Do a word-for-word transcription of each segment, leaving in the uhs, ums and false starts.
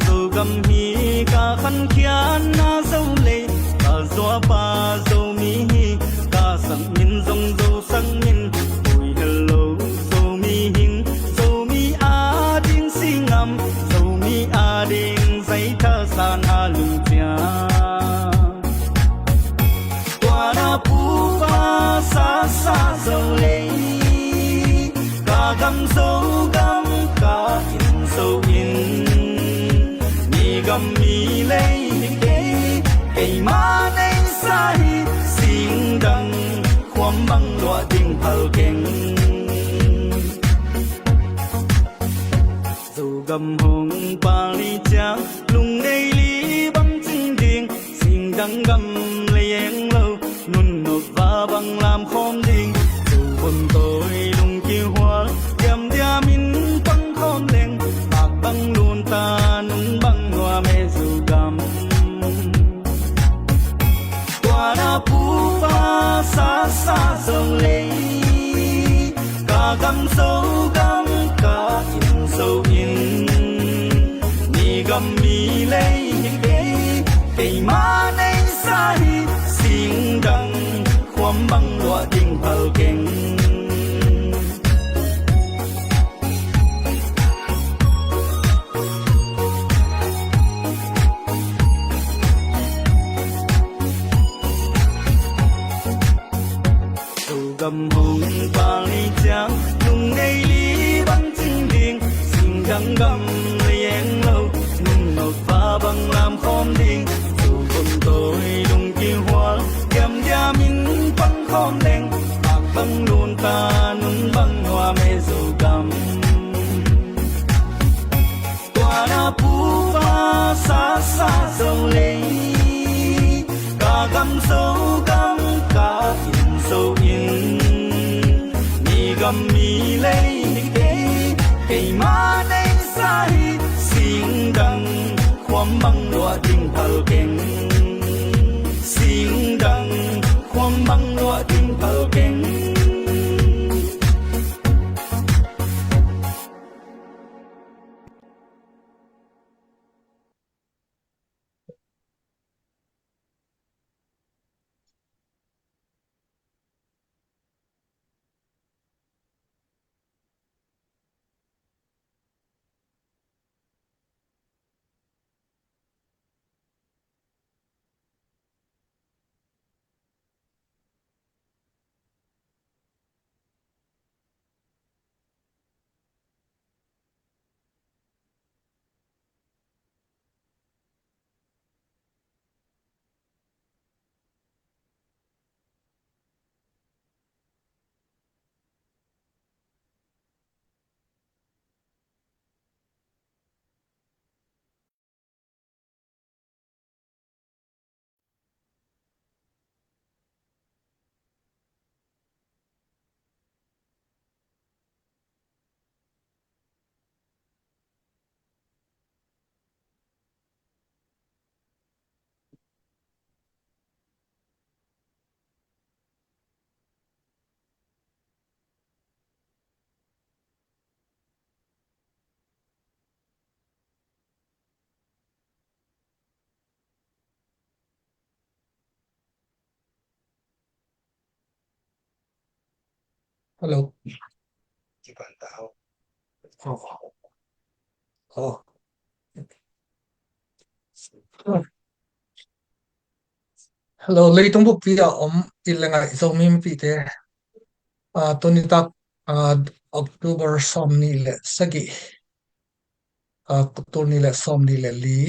Zogam hi ka khankhiatna Zolei, ka zuapa Zomi hi ka sakmin zong Zo sakmin, ui hello Zomi hing, Zomi ading singam, Zomi ading zaitha sana lungcia. Tua na pupa sasa Zolei, ka gam Zogam ka inn Zo inn, mi gam mi lei hi kei, keima neisa hi singdang khuam bang luah ding phal keng. Zogam hong pali ciang lungdei li bang cing ding, singdang gam lei eng lo, nun nop va bang lam khawm ding. Zovon tawi lungkihual diamdiam in pang khawm leng, mak bang lunta nun bang nuam e Zogam. Tua na pupa sasa Zolei, ka gam Zogam ka inn Zo inn, mi gam mi lei hi kei, keima neisa hi singdang khuam bang luah ding phal keng. Zogam hong pali ciang lungdei li bang cing ding, singdang gam lei eng lo, nun nop va bang lam khawm ding. Zovon tawi lungkihual diamdiam in pang khawm leng, mak bang lunta nun bang nuam e Zogam. Tua na pupa sasa Zolei, ka gam Zogam ka inn Zo inn, mi gam mi lei hi kei, keima neisa hi singdang khuam bang luah ding phal keng. Singdang khuam bang luah ding phal keng. Hello. Oh. Oh. Hello, leitung buppi a om i le ngai Zomi mipite. Ah, tuni tak, ah, October sawm nih le sagih, ah, tul nih le sawm nih le li,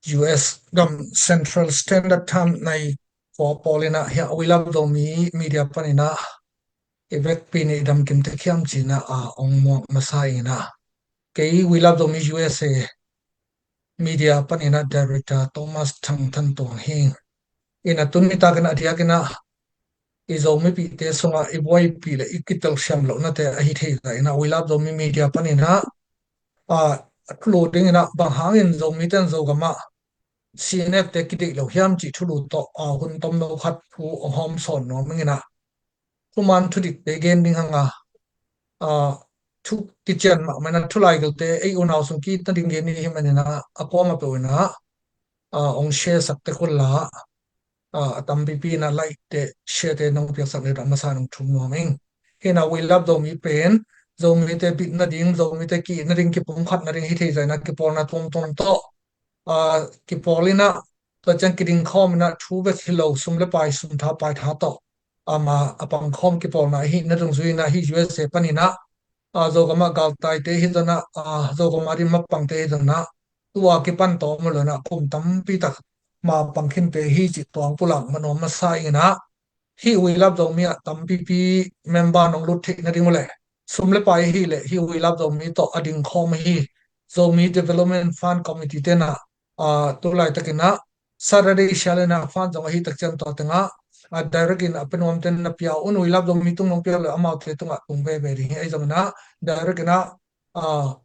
U S gam Central Standard Time nai kua pawl in ah hiah We Love Zomi Media panin ah i vekpi in i damkim tek hiam ci-in ah, ah, ong muak masa in ah, kei We Love Zomi U S A Media panin ah Director Thomas Thang Than Tuang hi. In ah tuni takin a diakin ah i Zomipihte sungah i buaipih le i kitelsiam lohnate ahi thei zah in ah We Love Zomi Media panin ah, ah, thulu dingin ah bang hangin Zomite in Zogam ah C N F te kideih lo hiam cih thulu tawh, ah, hun tomno khat thu ong hawm sawn nuam ing in ah, thuman thudikte gen ding hang a, ah, thu kician mahmah in ah, thu laigelte ei unau sung ki-itna ding gen hi manin ah, a kuamah peuh in ah, ah, hong share sak tek un la, ah, a tampipi in ah like te, share te nong piaksak ni a masa in hong thum nuam ing. Hi in ah We Love Zomi pen Zomite bitna ding, Zomite ki-itna ding, kipumkhatna ding hi thei zah in ah kipawlna tuamtuam tawh, ah, kipawl in ah, tua ciang kiding khawm in ah, thu bek hi lo, sum le pai, sum tha pai tha tawh, ama a pang khawm kipawlna ahihna dungzui in ah, hih U S A panin ah, ah, Zogam ah galtaite hi zong ah, ah, Zogam ah ding mapangte hi zong ah, tua kipan tawm lo in ah kum tampi tak ma pang khinte hi cih tuang pulak man nuam masa ing in ah, hih We Love Zomi ah tampipi member nong lut theihna ding uh leh, sum le pai hi leh, hih We Love Zomi tawh a ding khawm hi, Zomi Development Fund Committee te in ah, ah, tu laitak in ah Saturday sial in ah fund zong ahi tak ciang tua teng ah, ah, direct in a pe nuamte na pia un, We Love Zomi tung nong pia lo amaute tungah tung veve ding hi. Ahi zong in ah direct in ah, ah,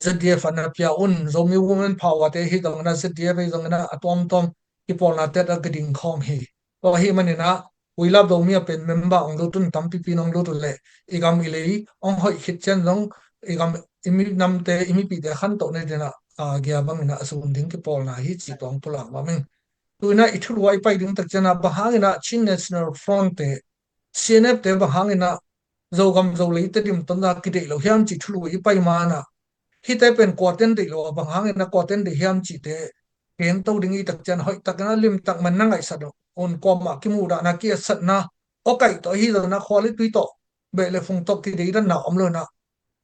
Z D F ah na pia un, Zomi Women Power te hi zong in ah, Z D F ahi zong in ah, a tuamtuam kipawlna te ah kiding khawm hi. Tua ahih manin ah, We Love Zomi ah pen member hong lut un, tampipi nong lut uh leh, i gam i lei hong hoih khit ciang zong, i gam, i minamte, i mipihte a khantohna ding in ah, ah, gia bang in ah a zun ding kipawlna hi cih tuang pulak nuam ing. Tu in ah i thulu ah i pai ding tak ciang ah, bang hang in ah Chin National Front te, C N F te bang hang in ah Zogam Zolei Tedim tawh na kideih lo hiam cih thulu i pai ma in ah, hihte pen kuaten deih lo a, bang hang in ah kuaten deih hiam cihte gen to ding i tak ciang, hoih tak in ah limtak man na ngaihsat un, kuamah kimuhdahna, ki-etsatna, awkaih tawh ahi zong in ah, khua le tui tawh, beh le phung tawh kideidanna om lo in ah,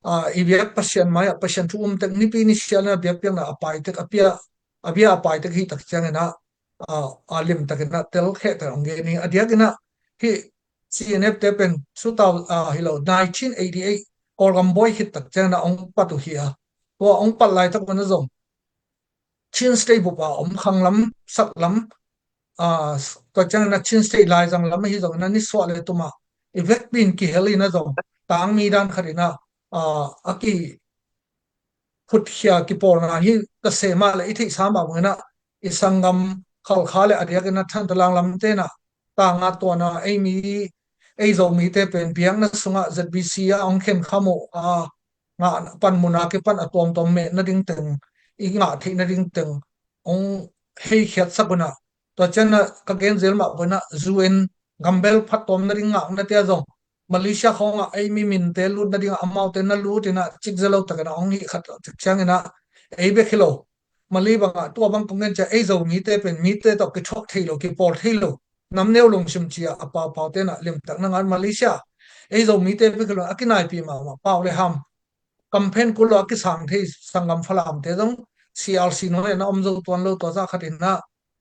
ah, i biak Pasian mai ah, Pasian thu um tek, nipi ni sial in ah biakpiakna a pai tek, a pia, a bia a pai tek hi tak ciang in ah, ah, ah, limtak in ah telkheh tak hong gen hi. A diak in ah hih C N F te pen sutau, ah, hi lo, nineteen eighty-eight Kawlgam buai khit tak ciang in ah hong pat uh hi a. Tua hong pat laitak un ah zong Chin State bup a om, khanglam, saklam, ah, tua ciang in ah Chin State laizang lam ahi zong in ah nisuah le tum ah i vekpi in kihel in ah zong tangmi dan khat in ah, ah, a ki phutkhia kipawlna hi ka se mah leh, i theihsa mah bang in ah i sanggam Khalkha le a diak in ah Thantlang lamte in ah tanga tuana, ei mi, ei Zomite pen biakna sungah Z B C ah hong khenkham uh a, ngah panmun a kipan a tuamtuam mehna ding teng, i ngah theihna ding teng hong heikhiatsak un ah, tua ciang ah ka gen zel mah bang in ah U N gambel phattuamna ding ngakna te ah zong Malaysia khawngah ei mi minte lutna dingah amaute na lut in ah cikzia lo tak in ah hong hih khat tak ciang in ah, ei bek hi lo, Malay bangah tua bang kong gen ciang, ei Zomite pen mite tawh kithuak thei lo, kipawl thei lo, namneu lungsim ci-a a paupau te in ah limtak na ngat Malaysia. Ei Zomite bek hi lo, a kinaipi mahmah, pau le ham, kamphen kul lo a kisang thei sanggam Falam te zong C R C nuai ah na om zo tuan lo, tua zah khat in ah,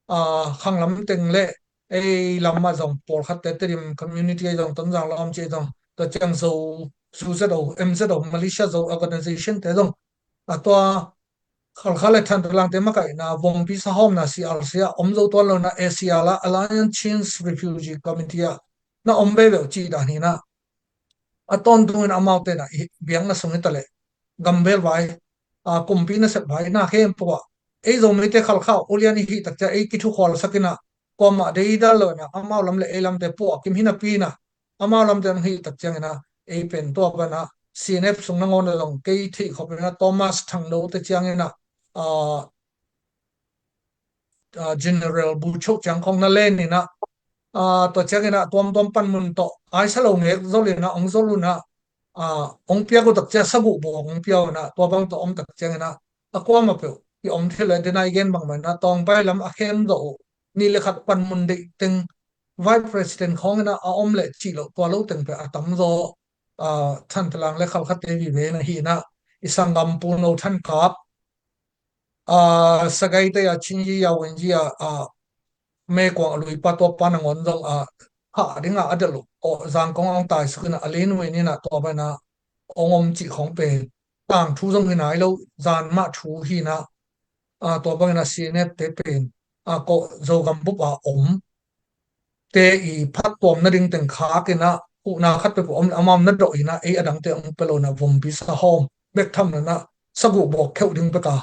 ah, khanglam teng le ei lam ah zong pawlkhat te, Tedim community ah zong, Tonzang lawm ci ah zong, tua ciang Zo, Zu Z O, M Z O, Malaysia Zo organization te zong, a tua Khalkha le Thantlang te makaihna, vompi sahawmna C R C ah om zo tuan lo in ah, A C R ah, Alliance Chin Refugee Committee ah na om veve uh cih dan hi in ah, a tawntungin amaute in ah i biakna sung hi ta leh, gambel vai, a, kumpi nasep vai, na khempeuh ah ei Zomite Khalkha ulian i hih tak ciang ei kithukhualsak in ah, kuamah deidal lo in ah, amau lam le ei lamte puah kim hi napi in ah, amau lamte hong hih tak ciang in ah, ei pen tua bang in ah C N F sung nangawn ah zong kei theih khop in ah Thomas Thangno te ciang in ah, a, ah, General Buchok ciang khawng na len in ah, ah, tua ciang in ah tuamtuam panmun tawh aisa lo ngek zol in ah hong zol un ah, ah, hong piak uh tak ciang saguh bawk hong pia un ah, tua bang tawh om tak ciang in ah, a kuamah peuh i om thei lo, den a i gen bangmah in ah Tawngpai lam a khem zawh uh, nih le khat panmun deih teng Vice President khawng in ah a om leh cih loh, tua lo teng peuh a tamzaw, ah, Thantlang le Khalkhate vive in ah hi in ah, i sanggam Pu No Than Kap, ah, Sagaite ah Chin Yi Yawen Yi ah, ah, Meikuang a luipa, tua pa nangawn zong, ah, hah dingah a delh uh, aw, Zangkong ah hong taisuk in ah, a len uh in ah, tua bang in ah hong om cih khawng pen tangthu zong hi nai lo, zan mah thu hi in ah, ah, tua bang in ah C N F te pen, ah, ko Zogam bup a om te i phattuamna ding teng khak in ah, huhna khat peuh om leh amau na dawh in ah, ei a dangte hong pia lo in ah, vompi sahawm bek tham lo in ah, saguh bawk kheuh ding bek a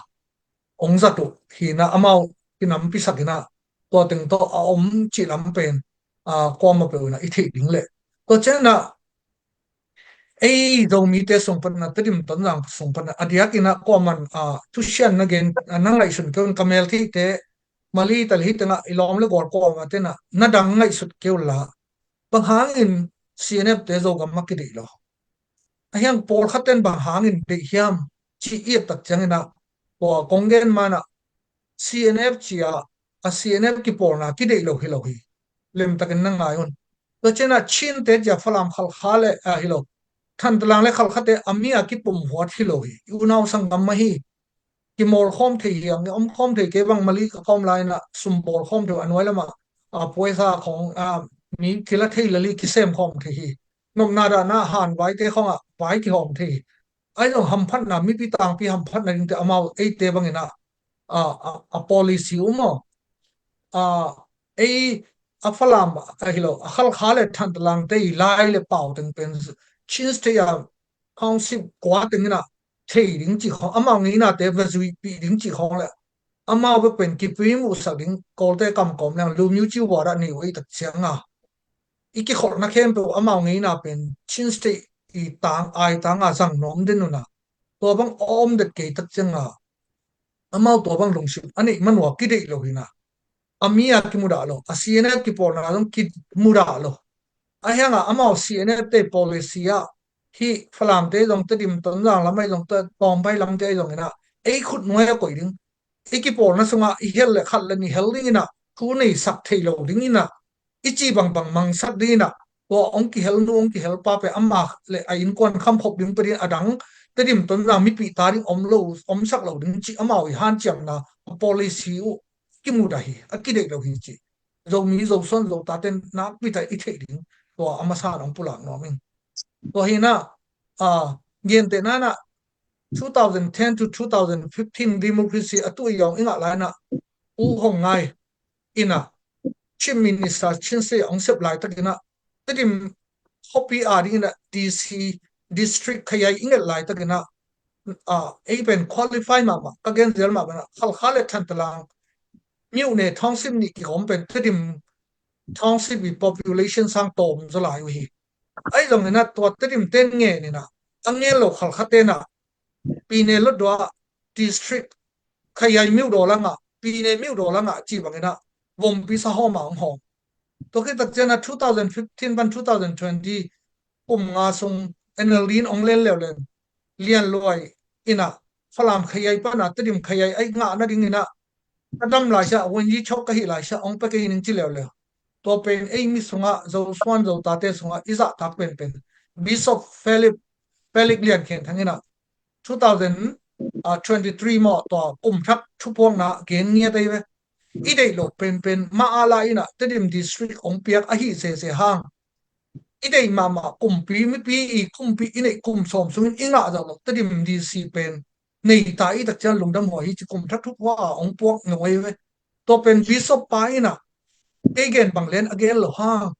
hong zat uh hi in ah, amau kinampisak in ah, tua teng tawh a om cih lam pen, ah, kuamah peuh in ah i theih ding leh, tua ciang in ah ei Zomite sung pan a, Tedim Tonzang sung pan a, a diakin a kuaman a thusian na gen a, na ngaihsun kei un. Ka mel theite Mali tal hi tengah i lawm le gual kuamah tena na dang ngaihsut kei un la. Bang hangin C N F te Zogam a kideih lo? A hiang pawlkhat ten bang hangin deih hiam ci i et tak ciangin a, tua kong gen man a, C N F ci a, a C N F kipawlna kideih lo hi lo hi. Lemtakin na ngai un. Tua ciangin a Chinte ci a Falam, Khalkha le a hi lo, Thantlang le Khalkhate a mi a kipumhuat hi lo hi. I unau sanggam mah hi. Kimawlkhawm thei hi, a om khawm thei kei bang, Mali ka khawm lai-in a sum bawlkhawm thei uh, a nuai lamah a puaisa khawng a mi thil a thei lali kisem khawm thei hi. Nopna dahna han vaite khawngah vai kihawm thei hi. Ahi zong hamphatna, mipi tangpi hamphatna dingte amau eite bangin a, a, a, a policy uh maw, a, ei a Falam a hi lo, a Khalkha le Thantalangte i lai le pau teng pen Chin State a township kua tengin a thei ding cih khawng, amau ngeinate va zuihpih ding cih khawng le amau va pen kipui muhsak ding, Kawlte kamkawm leng lu miu ciu vara nei uh ei tak cianga i kikholhna khempeuh amau ngeina pen Chin State i tang, ai tanga zang nuam den un a, tua bang a om det kei tak cianga amau tua bang lungsim a neih manua kideih lo hi na. A mi a kimudah lo, a C N F kipawlna zong kimudah lo. A hianga amau C N F te policy ah hih Falamte zong, Tedim Tonzang lam ahi zong, Tawmpai lamte ahi zongin a, ei khut nuai a koih ding, i kipawlna sungah i hel le khat le nih hel dingin a, thu neisak thei lo dingin a, i cih bangbang mangsak dingin a, tua hong kihel nu hong kihel pa pen amah le a innkuan khamkhop ding peuh dingin a dang Tedim Tonzang mipi ta ding om lo, omsak lo ding cih amau i hanciamna a policy uh kimudah hi, a kideih lo hi cih Zomi Zosuan Zotate nakpi tak i theih ding tua a masa in hong pulak nuam ing. Tua hi na, a, gentehna in a two thousand ten to two thousand fifteen democracy a tuh i hong i ngah lai-in a, U Hong Ngai in a Chief Minister Chin State hong sep laitakin a, Tedim khuapi a dingin a D C district khayaih i nget laitakin a, a, ei pen qualify mahmah, ka gen zel mahmah in a, Khalkha le Thantalang myone township nih kigawm pen Tedim township i population sang tawm zaw lai uh hi. Ahi zongin a tua Tedim ten ngen in a, a ngen lo Khalkha ten a Pyine Hluttaw district khayaih Myodaw langah, Pyine Myodaw langah cih bangin a vompi sahawm a hong hawm. Tua khit tak ciang a two thousand fifteen pan two thousand twenty kum nga sung N L D in hong len leuleu in Lian Luai in a Falam khayaih pan a Tedim khayaih a i ngah nadingin a, ka dam laisiah, Wungyi chok ka hih laisiah hong pia kei ning ci leuleu. Tua pen ei mi sungah, Zosuan Zotate sungah i zahtak penpen Bishop Felix, Felix Lian Khen Thang in a two thousand twenty-three maw, tua kum thak thupuakna gen ngiat ahi ve. I deih loh penpen mah a la in a Tedim district hong piak ahi sese hang, i deih mahmah kumpi, mipi i kumpi i neih kum sawm sungin i ngah zawh loh Tedim D C pen nei ta i tak ciang lungdam huai hi ci, kum thak thupuak a hong puak ngeu ahi ve. Tua pen Bishop pa in a, kei gen bang len a gen lo hang,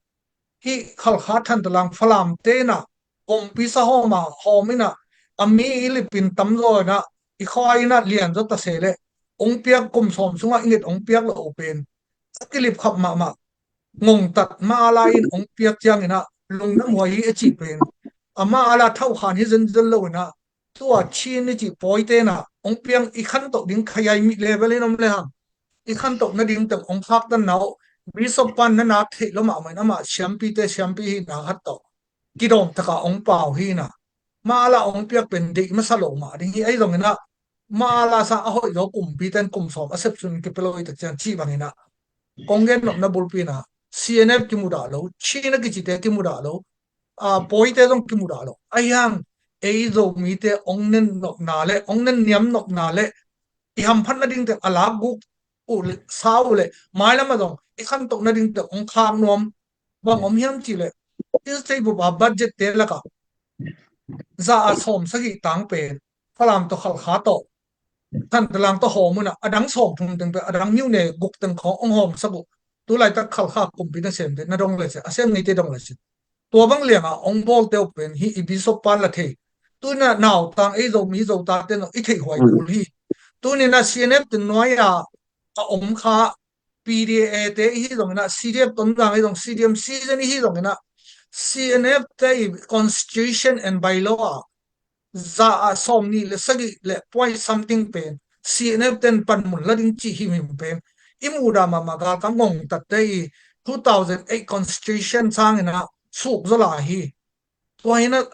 hih Khalkha, Thantalang, Falamte in a vompi sahawm a hawm in a, a mi i lipin tamzaw in a, i khua in a lianzaw ta se leh hong piak, kum sawm sungah i nget hong piak loh uh pen a kilip khap mahmah, ngongtat mah a la in hong piak ciangin a lungdam huai hi a cih pen, amah a la thauhkhan hi zenzen lo in a, tua Chin i cih pawite in a hong piak, i khantoh ding khayaih mi level in om le hang, i khantoh nading teng hong khaktanna uh Bishop pan na nak theih lo mahmah in, amah siampite siampi hi na khat tawh kidawm takah hong pau hi na. Mah a la hong piak pen deih masa lo mah ding hi. Ahi zongin a, mah a la sa a hoih zaw kumpi ten kum sawm a sepsun kipia lo i tak ciang cih bangin a, kong gen nopna bulpi in a, C N F kimudah lo, Chin a kicite kimudah lo, a, pawite zong kimudah lo. Ahi hang ei Zomite hong nen nopna le hong nen niam nopna le i hamphat nading teng a lak guk uh le, sa uh le, mailam ah zong i khantoh nading teng hong khak nuam. Bang om hiam cih leh, Chin State bup a budget te lakah za a sawm sagih tang pen Falam tawh, Khalkha tawh, Thantalang tawh hawm un a, a dang sawm thum teng pen, a dang myone guk teng khawng hong hawmsak uh. Tu laitak Khalkha kumpi nasemte na dong le se, a sem ngeite dong le se, tua bang lianga hong bawlte uh pen hih i Bishop pan la thei. Tuni in a nautang ei Zomi Zotate in zong i theih huai kul hi. Tuni in a C N F te nuai a a om kha P D A te i hi zongin a, C D F Tonzang i hi zong, C D M season i hi zongin a, C N F te i constitution and bylaw ah za ah sawm nih le sagih le point something pen C N F ten panmun la ding cih himhim pen i muhdah mahmah galkap ngongtatte i two thousand eight constitution sangin ah suk zaw lai hi. Tua hi in ah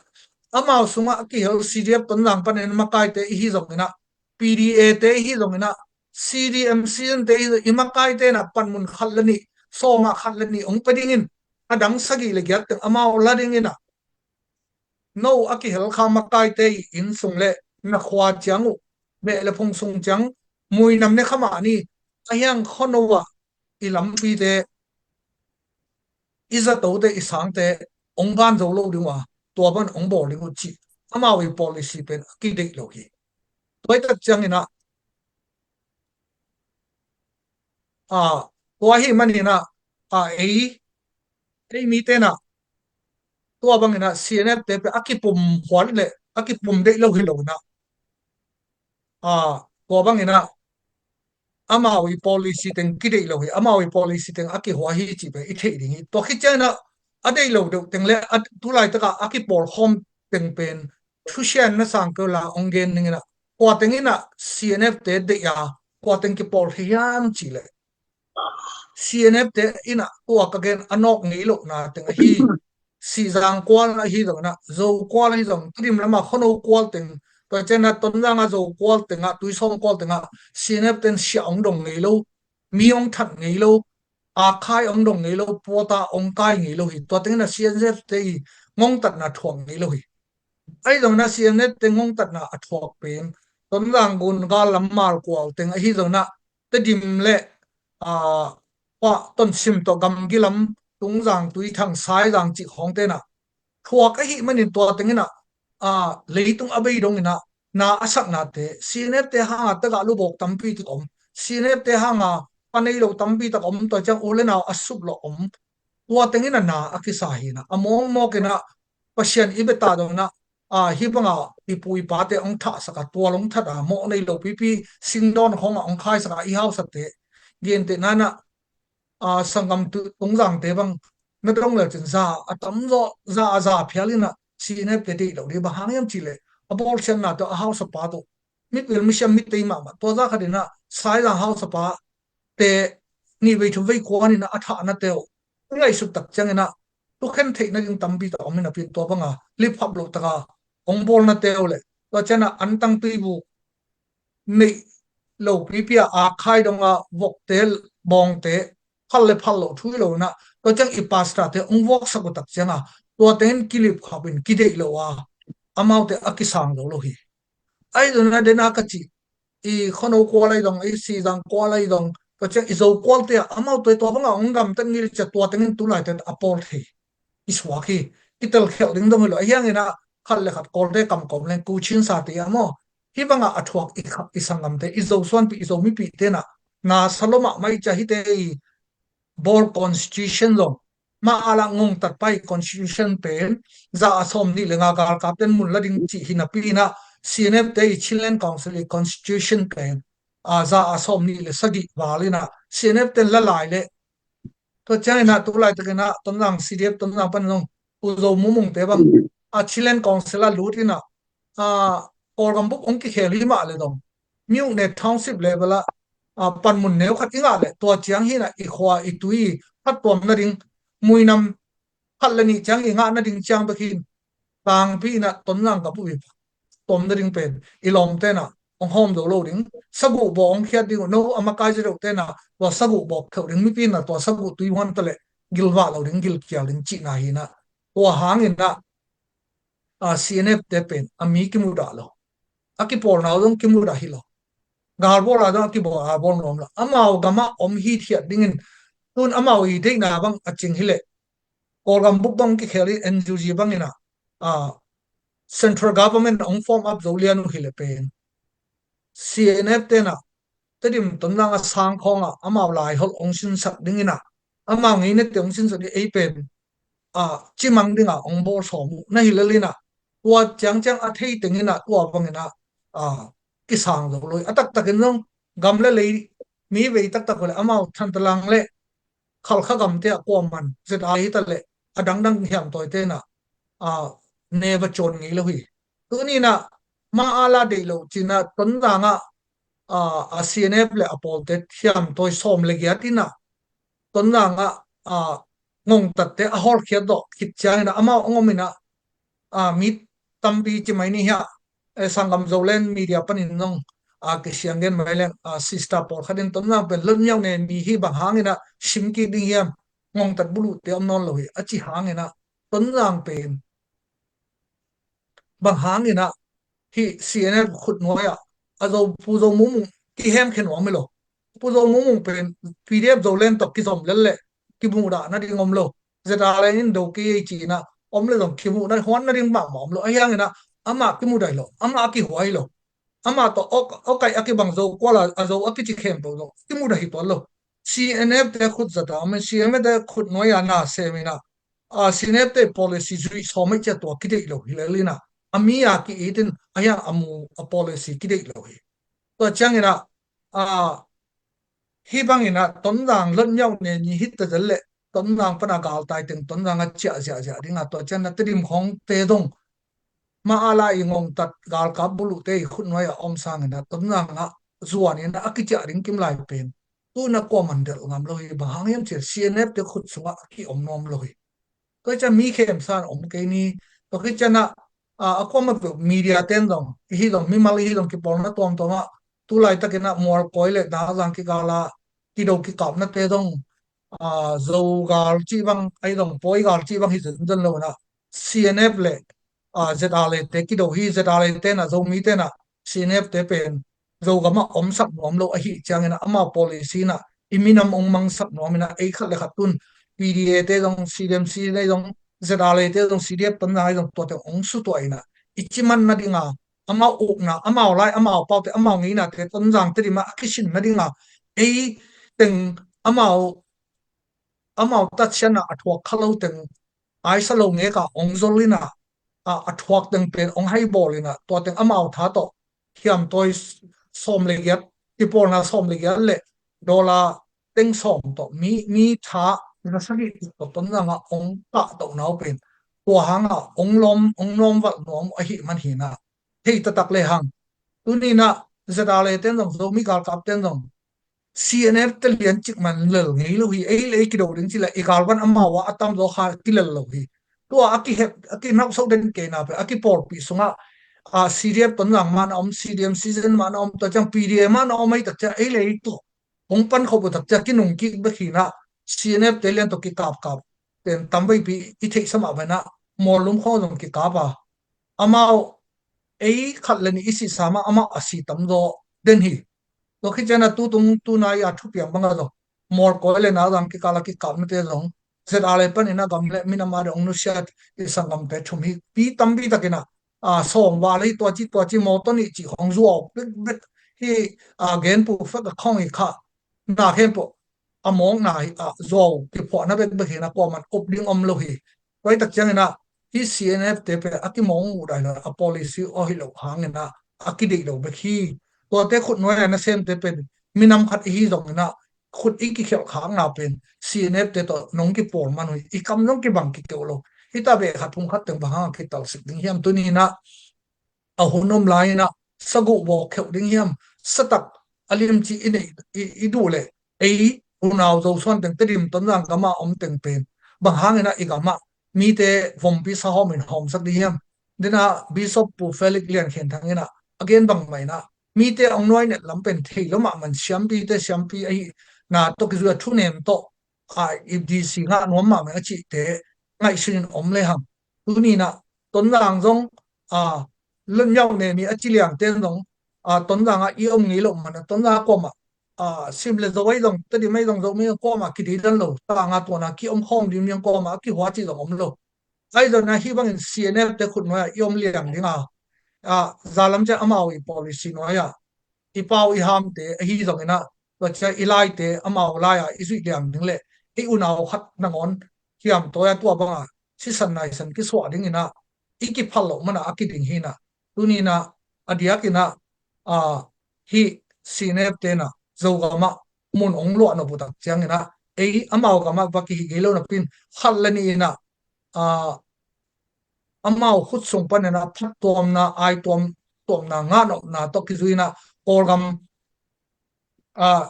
amau sungah a kihel C D F Tonzang panin makaite i hi zongin ah, P D A te i hi zongin ah, C D M C N te i hi zong, i makaite in ah panmun khat le nih, sawm ah khat le nih hong pia dingin a dang sagih le giat teng amau la dingin ah, no a kihel kha makaite i inn sung le na khua ciang uh, beh le phung sung ciang muinam ne kha mah ni, a hiang khuano ah i lampite, i zatote, i sangte hong van zo lo ding uh a, tua bang hong bawl ding uh cih amau i policy pen a kideih lo hi. Tua hi tak ciangin ah, a, tua hi manin ah, a, ei, ei mite in ah tua bangin ah C N F te pen a kipum huat le a kipum deih lo hi lo in ah, a, tua bangin ah amau i policy teng kideih lo hi, amau i policy teng a kihua hi cih pen i theih ding hi. Tua khit ciangin ah a deih lo deuh teng le a, tu laitak ah a kipawl khawm teng pen thusianna sang keu la hong gen dingin ah, kua teng in ah C N F te deih a, kua teng kipawl thei hiam cih leh C N F te in ah tua ka gen a nawk ngei lohna teng ahi, Sihzang kual ahi zongin ah, Zo kual ahi zong, Tedim lam ah khuano kual teng, tua ciangin ah Tonzang ah Zo kual teng ah, Tuisawng kual teng ah C N F ten siah hong dong ngei lo, mi hong that ngei lo, akhai hong dong ngei lo, puata hong kai ngei lo hi. Tua teng in ah C N F te i ngongtatna thuak ngei lo hi. Ahi zongin ah C N F te ngongtatna a thuak pen Tonzang gun gal lam Malkual teng ahi zongin ah Tedim le, a, Pah, Tonsim tawh gamgi lam Tungzang, Tuithang, Saizang cih khawngte in ah thuak ahih manin tua teng in ah, a, leitung a bei dongin ah na a saknate, C N F te hanga tagah lubawk tampi tak om, C N F te hanga pa nei lo tampi tak om, tua ciang u le nau a sup lo om. Tua teng in ah na a kisa hi in ah, a mawkmawk in ah Pasian i bia ta dongin ah, a, hih banga i pu i pate hong thahsak a, tual hong that a, mawh nei lo pipi singdawn khawngah hong khaisak a, i hausate, gentehna in ah, a, sanggam tu, Tungzangte bang na dong le cin za a tamzaw, za a za phial in ah C N F te deih lo ding, bang hang hiam cih leh a bawlsiatna tawh, a hausapa tawh, mipil misiam mitei mahmah, tua za khat in ah Saizang hausapa te nih vei thum vei kuan in ah a thahnate uh i ngaihsut tak ciangin ah, tu khen theih nading tampi tak om hi napi in, tua banga lipkhap loh taka hong bawlnate uh le, tua ciangin ah antang tuibuk neih lo pipi a, akhai dong a vokte, bawngte, phal le phal loh thu hi lo in ah, tua ciang i pastorte hong vuaksak uh tak ciangin ah tua teng in kilipkhap in kideih lo a, amaute a kisang zo lo hi. Ahi zongin ah den a ka cih, i khuano kual ahi zong, i Sihzang kual ahi zong, tua ciang i Zo kualte ah amaute tua banga hong gamtat ngei le ciah, tua teng in tu laite a pawl thei, i suak hi. Kitel khialh ding dong hi lo, ahi hangin ah khat le khat Kawlte kam kom leng kuchin sa te ah maw, hih banga a thuak i kha, i sanggamte, i Zo suanpih, i Zo mipihte in ah na sa lua mahmah i ciah, hihte i bawl constitution zong, mah a lah ngongtat pa i constitution pen za a sawm nih le nga galkapten mun la ding cih hi napi in ah, C N F te i Chinland Council i constitution pen, a, za a sawm nih le sagih val in ah C N F ten la lai leh, tua ciangin ah tu laitakin ah Tonzang C D F Tonzang pan zong U Zo Mumungte bang, a, Chinland Council ah lut in ah, a, Kawlgam bup hong kikhel hi mah le dong, Myouk ne township level ah, a, panmun neu khat i ngah leh, tua ciang hi in ah i khua i tui phattuam nading, muinam khat le nih ciang i ngah nading ciang bek hi in, tangpi in ah Tonzang gam bup i tom nading pen i lawmte in ah hong hawm zo lo ding, saguh bawh hong khiat ding uh, no a makai zia deuhte in ah tua saguh bawh kheuh ding, mipi in ah tua saguh tui huan ta leh gilvah lo ding, gilkial ding cihna hi in ah, tua hangin ah, a, C N F te pen a mi kimudah lo, a kipawlna uh zong kimudah hi lo, galbawl a zong a kibawl, a bawl nuam lo, amau gamah om hithiat dingin, tun amau i deihna bang a cing hi leh, Kawlgam bup bang kikhel in N U G bangin ah, a, central government hong form up zo lian uh hi leh pen, C N F te in ah Tedim Tonzang a sang khawngah amau laiholh hong sinsak dingin ah, amau ngeinate hong sinsak ding, ei pen, a, cimang dingah hong bawl sawm uh na hi lel in ah, tua ciangciang a thei teng in ah tua bangin ah, a, kisang zo lo hi. A taktakin zong gam le lei mi vei taktak uh leh amau Thantlang le Khalkha gamte ah kuaman Z I hi ta leh, a dangdang hiamtawi tenah a neva cawn ngei lo hi. Tuninah ma ala deih lo cinah Tonzangah a, a C N F le a pawlte hiamtawi sawm le giat inah Tonzangah a ngongtatte a hawlkhiat dawh khit cianginah amau a ngominah a mi tampi ci mai ni hiah, e, sanggam Zoland media panin zong a kisiang gen mai leng a sister pawlkhat in Tonzang pen lotmiau ne mi hi bang hanginah sim kik ding hiam, ngongtat buluhte om nawn lo hi a ci hanginah Tonzang pen bang hanginah hih C N F khutnuai-ah a Zo, Pu Zo Mung Mung kihemkhia nuam hi lo. Pu Zo Mung Mung pen P D F Zoland tawh kizom lel leh kimuhdah nading om lo. Zeta le in do kei ei cinah om le zong kimuhdah huan nading mahmah om lo. Ahi hanginah amah kimudah hi lo, amah a kihua hi lo. Amah tawh awkaih a kibang Zo kuala a Zo a kici khempeuh zong kimudah hi tuan lo. C N F te khut zata om in C N F te khutnuai-ah na seminah a, C N F te policy zuih sawm ei cia tua kideih lo hi lelinah a mi a ki-it in a hiang a mu a policy kideih lo hi. Tua cianginah a, hih banginah Tonzang lotmiau ne ni hita zel leh Tonzang pana galtai teng Tonzang a ciah ziahziah dingah tua cianginah Tedim khawngte dong ma ala i ngongtat galkap buluhte i khutnuai a om sanginah Tonzangah zuaninah a kiciah ding kimlai pen tuna kuaman delh ngam lo hi. Bang hang hiam ciah C N F te khut sungah a kiom nuam lo hi. Tua hi ciah mi khemsa in om kei ni. Tua hi cianah a, a kuama peuh media ten zong ihi zong mimal ihi zong kipawlna tuamtuamah tulaitakinah Mualkawi le Nazang kikala kido kikapnate zong a, Zogal cih bang ahi zong Pawigal cih bang hi zenzen lo inah C N F le a, Z R A te kido hi. Z R A tenah Zomi tenah C N F te pen Zogamah omsak nuam lo ahi cianginah amau policy inah i minam ong mangsak nuam inah ei khat le khat tun P D A te zong C D M C te zong Z R A te zong C D F Tonzang ahi zong tuate ong sutuah inah i ciman nadinga amau ukna, amau lai, amau paute, amau ngeinate Tonzang Tedimah a kisin nadinga ei teng amau amau tatsianah a thuak kha lo teng aisa lo ngeka ong zol inah a, a thuak teng pen ong haibawl inah tua teng amau tha tawh hiamtawi sawm le giat, kipawlna sawm le giat le dollar teng sawm tawh mi, mi tha na sagih tawh Tonzangah ong kahtohna uh pen tua hangah ong lawm, ong lawmvalh nuam uh ahi man hinah thei taktak le hang. Tuninah Z R A ten zong Zomi galkap ten zong C N F te lian cik man lel ngei lo hi. Ei le ei kido ding cila i galvan amau ah a tamzaw kha kilel lo hi. Tua a kihep, a kinauhsauh den keina pe a kipawlpih sungah a, C D F Tonzang man a om, C D M C Z man a om, tua ciang P D A man a om ahi tak ciang ei le ei tawh hong pan khop uh tak ciang kinung kik bek hinah C N F te lian tawh kikapkap pen tamveipi i theihsa mah banah Muallum khawng zong kikap a, amau ei khat le nih i sihsa mah amah a si tamzaw den hi. Tua khit cianah tutung tuna i a thupiang bangah zong Mualkawi le Nazang kikala kikapnate zong Z R A paninah gam le minam a dong nusiat i sanggamte thum hi. Pi tampi takinah a, sawm val hi tua ci tua ci mawtaw nih cih khawng zuau bekbek hi. A, gen pu fek a khawng hi kha na khempeuh a mawkna hi a, zuau kiphuahna bekbek hinah kuaman up ding om lo hi. Tua hi tak cianginah hih C N F te pen a kimawng uh dai lo a policy aw hi lo hanginah a kideih lo bek hi. Tuate khutnuai a nasemte pen minam khat ihi zonginah khut i kikhelh khakna pen C N F te tawh nong kipawl man uh hi. I kam zong kibang kikeuh lo. Hita beh khat phung khat teng bang hang a kitalsik ding hiam tuninah a hun om lai-inah saguh vawk kheuh ding hiam, satak a limci i neih i, i duh leh ei unau Zosuan teng Tedim Tonzang gamah om teng pen bang hanginah i gamah mite vompi sahawmin hawmsak ding hiam? Denah Bishop Pu Felix Lian Khen Thang inah a gen bang mah inah mite ong nuai net lam pen thei lo mahmah, siampite siampi ahi na tawh kizui a thunem tawh a, i D C ngah nuam mahmah a cihte ngaihsunin om le hang. Tuninah Tonzang zong a, lotmiau ne mi a ci liangten zong a, Tonzangah i om ngei loh mana Tonzang kuamah a, Sim le Zo ahi zong Tedim ahi zong Zomi kuamah kideidan lo, tanga tuana kiom khawm ding miang kuamah a kihua cih zong om lo. Ahi zongin ahi bangin C N F te khut nuai-ah i om liang ding a, a, zalam ciah amau i policy nuai-ah i pau i hamte ahi zongin ah, tua ciah i laite amau lai-ah i zuih liang ding le i unau khat nangawn hiam tawi-a tua bangah sisan naisan kisuah dingin ah i kiphal loh manah a kiding hi-in ah, tuni-in ah a diakin ah, a, hih C N F te-in ah Zogam ah mun ong luah nop uh tak ciangin ah ei amau gam ah va kihih ngei lo napi-in khat le nih-in ah a, amau khut sung panin a phattuamna, aituam tuamna, ngahnopna tawh kizui in a Kawlgam, a,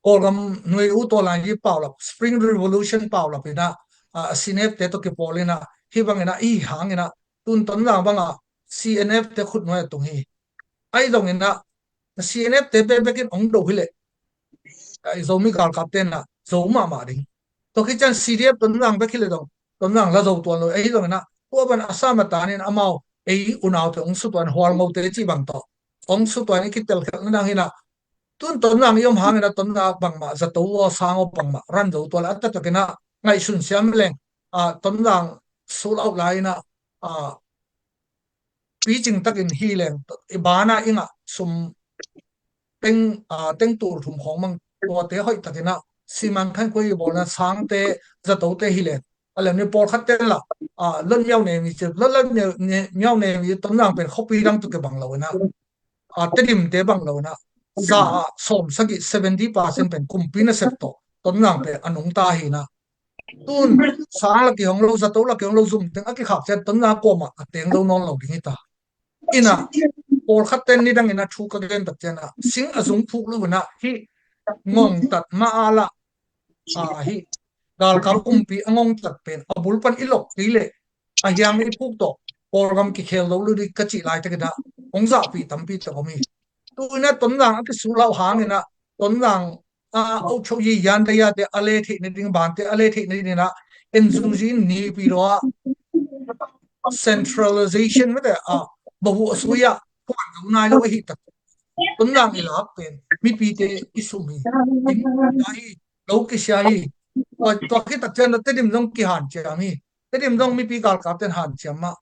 Kawlgam nuai u tawlan hi paulap, Spring Revolution paulap in a, a, C N F te tawh kipawl in a, hih bangin a, i hangin a, tun Tonzang bang a C N F te khutnuai a tung hi. Ahi zongin a, C N F te bekbek in hong do hi leh, a, Zomi galkap ten a zo mahmah ding. Tua khit ciang C D F Tonzang bek hi leh zong Tonzang la zo tuan lo. Ahi zongin a, tua ban a sam a tanin amau ei unaute hong sutuan, Hualngote cih bang tawh hong sutuan i kitel khelh nadang hi in a, tun Tonzang i om hangin a Tonzang bangmah zato aw, sang aw bangmah ran zo tuan a, a taktakin a ngaihsun siam leng, a, Tonzang sold out lai in a, a, picing takin hi leng, i bana i ngah sum teng, a, teng tul thum khawng mang tuate hoih takin a siman khan kua i bawlna sangte, zatote hi leng, a lem ni pawlkhat ten la, a, Lot Miau Nemi ci, Lot, Lot Miau Ne-, Miau Nemi Tonzang pen khuapi dang tawh kibang lo in a, a, Tedim te bang lo in a, za ah sawm sagih, seventy percent pen kumpi nasep tawh Tonzang pen a nungta hi in a, tun sang la kihong lo, zato la kihong lo, zum teng a kikhak ciang Tonzang kuamah a teng zo nawn lo ding hi ta. In a, pawlkhat ten nidang in a thu ka gen tak ciang a, sing a zung phuk lo in a, hih ngongtat mah a la, a, hih galkap kumpi a ngongtat pen a bul pan i lok kei leh a hiam i phuk tawh Kawlgam kikhel lo lo ding ka cih laitakin a hong zahpih tampi tak om hi. Tu in a Tonzang a kisold out hangin a, Tonzang a, aw cho yi yan da ya te a le theih nading, ban te a le theih nading in a, N U G in nipi lo a centralization mah te a, bahu a sui a, kuan zo nai lo ahi tak. Tonzang i lak pen mipite i sum hi. Inn i pai hi, lo kisia hi. Tua, tua khit tak ciang a Tedim zong kihanciam hi. Tedim zong mipi galkap ten hanciam mah.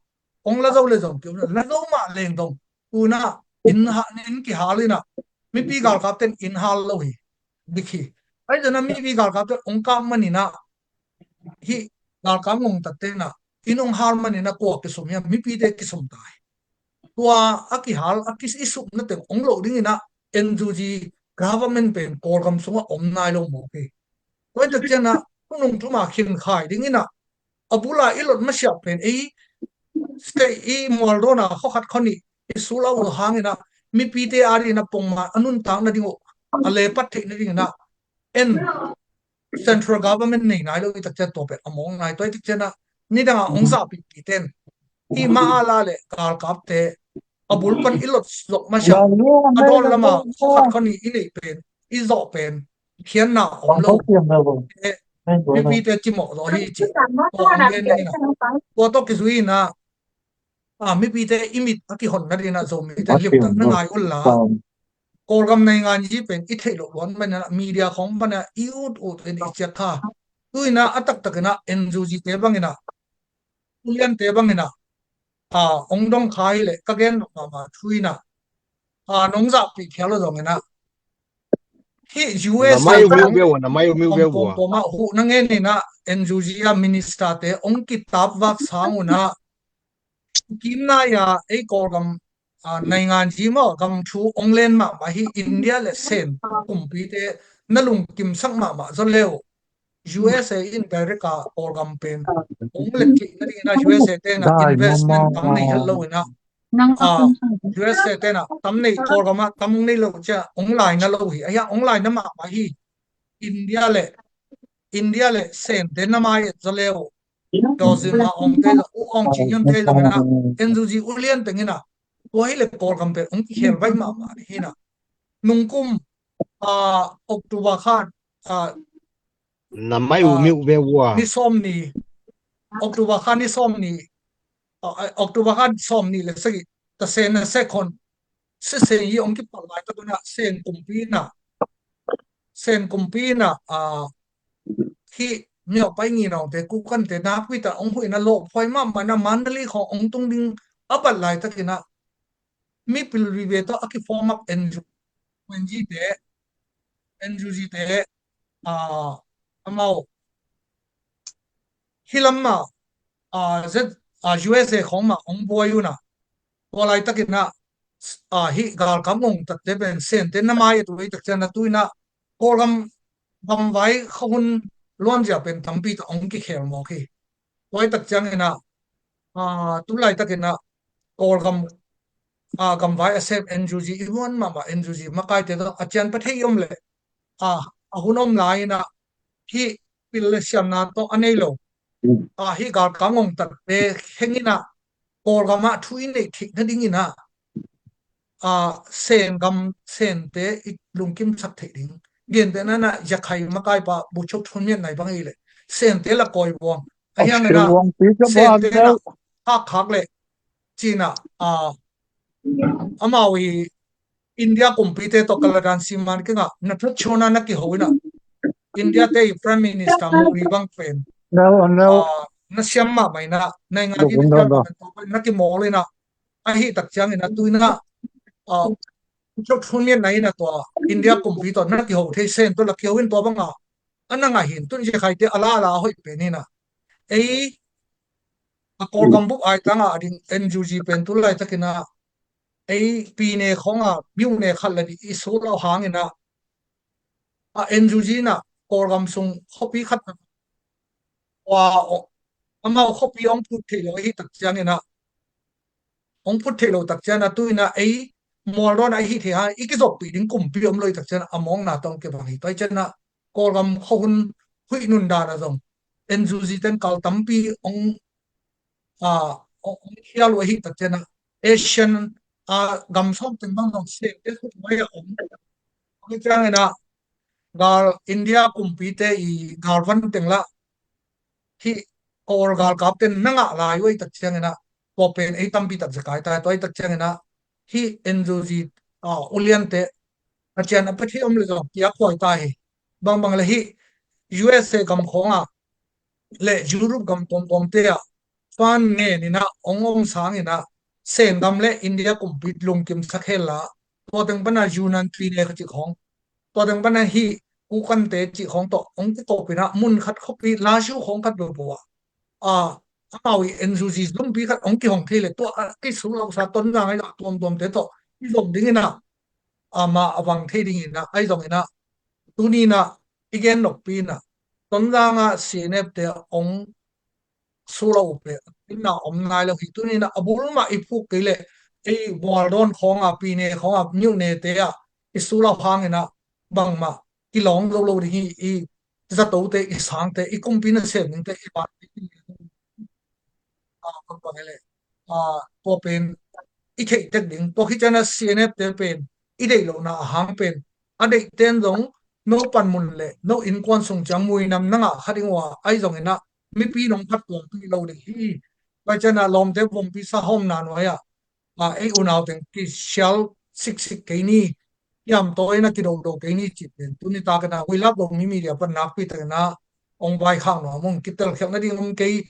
Hong la zo leh zong kiu, la zo mah leng zong, tu in a inn ha, inn kihal in a, mipi galkap ten inn hal lo hi. Dik hi. Ahi zongin a mipi galkap ten hong kap manin a, hih galkap ngongtat ten a inn hong hal manin a kua kisum hiam, mipite kisum ta hi. Tua a kihal, a ki, i sumna teng hong loh ding in a, N U G government pen Kawlgam sungah om nai lo mawk hi. Tua hi tak ciang a, thunung thum a khin khai ding in a, a bul a i lot masiah pen ei, state i mual dawn a, khua khat khua nih i sold out lo hangin a, mipite a ding in a pongman a nuntak nading uh a lepat theih nading in a, en central government nei nai lo i tak ciang tua pen a mawng nai. Tua i tak ciang a, nidang a hong zahpihpih ten, i mah a la leh galkapte a bul pan i lot zawh masiah, a dawn lam a khua khat khua nih i neih pen, i zawh pen, khiatna om lo. Eh, mipite cimawh zaw hi ci. Tua hong gen in a, tua tawh kizui in a, a, mipite i mit a kihon nading in a, Zomite limtak na ngai un la. Kawlgam nainganyi pen i theih loh luat manin a, media khawng pan a i ut ut in i ciat kha. Tu in a, a taktak in a, N U G te bang in a, uliante bang in a, a, hong dong kha hi leh ka gen mahmah thu in a, a, nong zahpih phial lo zong in a, hih U S A na mai uh miu bang beu, na mai uh miu beu, kawm kawm a huh na ngen in a, N U G a minister te hong kitap vak sang un a, kim nai a ei Kawlgam, a, nainganyi maw, gam thu hong len mahmah hi. India le Sen kumpite na lungkimsak mahmah zaw le uh, U S A in direct a Kawlgam pen hong let kik nading in a, U S A te in a investment tam nei het lo in a, a, U S A te in a tam nei, Kawlgam a tam hong nei lo ciang hong lai na lo hi. A hiang hong lai na mahmah hi. India le, India le Sen te na mai et zaw le uh, Dawzin Ma Aung te, U Aung Ching Yun te zong in a, N U G ulian teng in a, tua hi leh Kawlgam pen hong kikhel vaih mahmah ding hi in a. Nungkum, a, October kha, a, na mai uh miu ve ua, ni sawm ni, October kha ni sawm ni, a, a, October kha sawm ni le sagih, ta Sen na se khon, se Sen hi hong kipat laitak un a, Sen kumpi in a, Sen kumpi in a, a, hih Myauk Paigin Naungte, Kukante nakpi tak hong huh in a, lawhphuai mahmah in a, Mandalay khawng hong tung ding a bat laitak in a, mipil vive tawh a ki-form up N U G te, N U G te, a, amau hih lam mah, a, Z, a, U S A khawng mah hong buai un a, tua laitak in a, a, hih galkap ngongtatte pen Sente na mai et uh ei tak ciang a, tu in a Kawlgam gamvai kha hun luanzia pen tampi tak hong kikhel mawk hi. Tua i tak ciangin ah, ah, tu laitak in ah Kawlgam, ah, gamvai a sem N U G i muan mahmah N U G makaite tawh a cian pia thei om leh, ah, a hun om lai in ah hih pil le siamna tawh a nei lo, ah, hih galkap ngongtatte heng in ah Kawlgam ah thu i neih theih nading in ah, ah, Sen gam, Sente i lungkimsak theih ding. Gentehna in ah Yakhai makaipa Buchok Thunmiat nai bang i leh Sente la kawi buang. A hiang in ah Sente in ah khakkhak leh ci in ah, ah, amau i India kumpite tawh kaladan siman kingah na thutchuana na kiho in ah India te i Prime Minister Modi bang pen, ah, na siam mahmah in ah naingan i na kimawl in ah, ahi tak ciangin ah tu in ah, ah, Buchok Thunmiat nai in ah tua India kumpi tawh na kiho thei, Sen tawh la kiho in tua bangah a na ngah hi in, tun Yakhaite a la a la a hoih pen in ah ei a Kawlgam bup aitangah a ding N U G pen tu laitakin ah ei pine khawngah myone khat la dih i sulauh hangin ah, a N U G in ah Kawlgam sung khuapi khat ah amau khuapi hong phut theih lo ahi tak ciangin ah, hong phut theih lo tak ciangin ah tu in ah ei mualdawn ah i hih theih hang i kizoppih ding kumpi om lo i tak ciangin ah a mawkna tawh hong kibang hi. Tua i ciangin ah Kawlgam khuahun huih nundan ah zong N U G ten kal tampi hong, ah, hong khial uh ahi tak ciangin ah Asian, ah, gam sawm teng bang zong Sente khut mai ah om. Hong ciangin ah gal India kumpite i galvan teng lah hih Kawl galkapte na ngah lai uh ahi tak ciangin ah tua pen ei tampi tak zekai ta. Tua ahi tak ciangin ah hih N U G, ah, uliante a cian a pia thei om le zong piak huai ta hi. Bangbang le hih U S A gam khawngah le Europe gam tuamtuamte ah fan ngen in ah hong om sangin ah Sen gam le India kumpi lungkimsak hel la, tua teng pan ah Yunnan pine khat cih khawng, tua teng pan ah hih Kokante cih khawng tawh hong kikawp in ah mun khat khuapi Lasiu khawng khat beuh beuh ah, ah, amau i N U G zumpi khat hong kihong thei le tua a kisulauhsa Tonzang ahi zah tuamtuamte tawh i zom ding in ah, amah a vang thei ding in ah, ahi zongin ah tuni in ah i gen noppi in ah Tonzang ah C N F te hong sulauh uh pen a om nai lo hi. Tuni in ah a bul mah i phuk kei leh ei mualdawn khawngah, pine khawngah, myone te ah i sulauh hangin ah bangmah kilawng zo lo ding hi. I zatote, i sangte, i kumpi nasem dingte, i vanpi, ah, tua pen i theih tek ding. Tua khit ciangin ah C N F te pen i deih lohna a hang pen a deihte in zong no panmun le no innkuan sung ciang muinam na ngah kha ding uh a, ahi zongin ah mipi in hong phattuampih lo ding hi. Tua ciangin ah lawmte vompi sa hawmna nuai ah, ah, ei unau teng kisial siksik kei ni, kiamtawi in ah kidodo kei ni cih pen tuni takin ah We Love Zomi Media pan nakpi takin ah hong vaikhak nuam ung. Kitelkhialh nading om kei.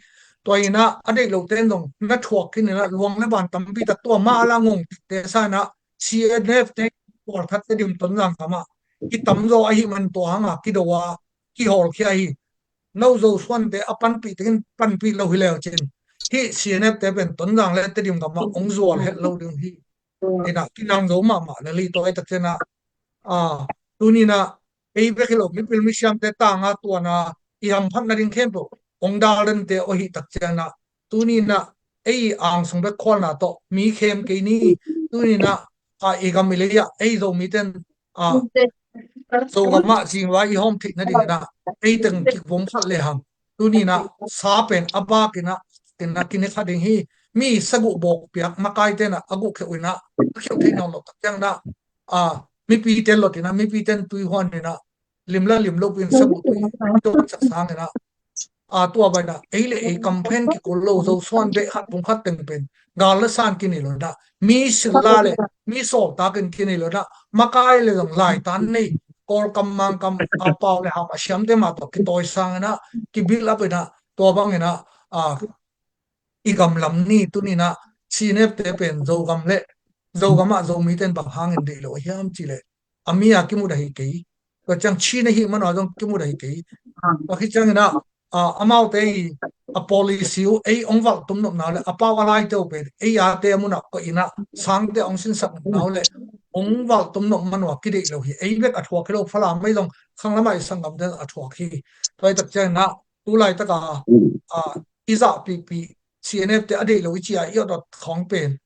Tua in ah a deih lote in zong na thuak khin in ah luang le ban tampi tak tua mah a la ngong tikte sa in ah C N F te, pawlkhat Tedim Tonzang gam ah kitamzaw ahih man tua hang ah kido a kihawlkhia hi. No Zosuante a panpih tengin panpih lo hi leu cin hih C N F te pen Tonzang le Tedim gam ah hong zual het lo ding hi. In ah kinang zo mahmah lel hi. Tua ahi tak ciangin ah, ah, tuni in ah ei bek hi lo, mipil misiamte tanga tuana i hamphat nading khempeuh hong dal dante ahi tak ciangin ah tuni in ah ei angsung bek khualna tawh mi khem kei ni. Tuni in ah, ah, i gam i lei ah ei Zomite in, ah, Zogam ah zingvai i hawm theih nading in ah ei teng kikvum khat le hang tuni in ah sa pen a bak in ah, in ah kine kha ding hi. Mi saguh bawk piak makaite in ah a guh kheuh in ah a kheuh theih nawn loh tak ciangin ah, ah, mipite lot in ah, mipite in tui huan in ah lim la lim lo pin saguh tui tuansak sangin ah, ah, tua bang in ah ei le ei kam phen kikul lo, Zosuan beh khat pum khat teng pen gal le san kinei lo in ah, mi silla le mi sawltak in kinei lo in ah, makai le zong laitan nei, Kawlkam, Mangkam, ah, pau le ham a siamte mah tawh kitawi sangin ah kibuild up in ah tua bangin ah, ah, i gam lam ni. Tuni in ah C N F te pen Zogam le Zogam ah Zomite in bang hangin deih lo a hiam cih leh a mi a kimudah hi kei. Tua ciang Chin ahih man uh a zong kimudah hi kei. Tua khit ciangin ah, ah, amaute i a policy uh ei hong valhtum nopna uh le a pau a laite uh pen ei ate a mun ah koih in ah sangte hong sinsak nopna uh le hong valhtum nop man uh a kideih lo hi. Ei bek a thuak hi lo, Falam ahi zong khanglam ah i sanggamte a thuak hi. Tua ahi tak ciangin ah tu laitak a, ah, i zahpihpih, C N F te a deih lo i ci a i awt awt khawng pen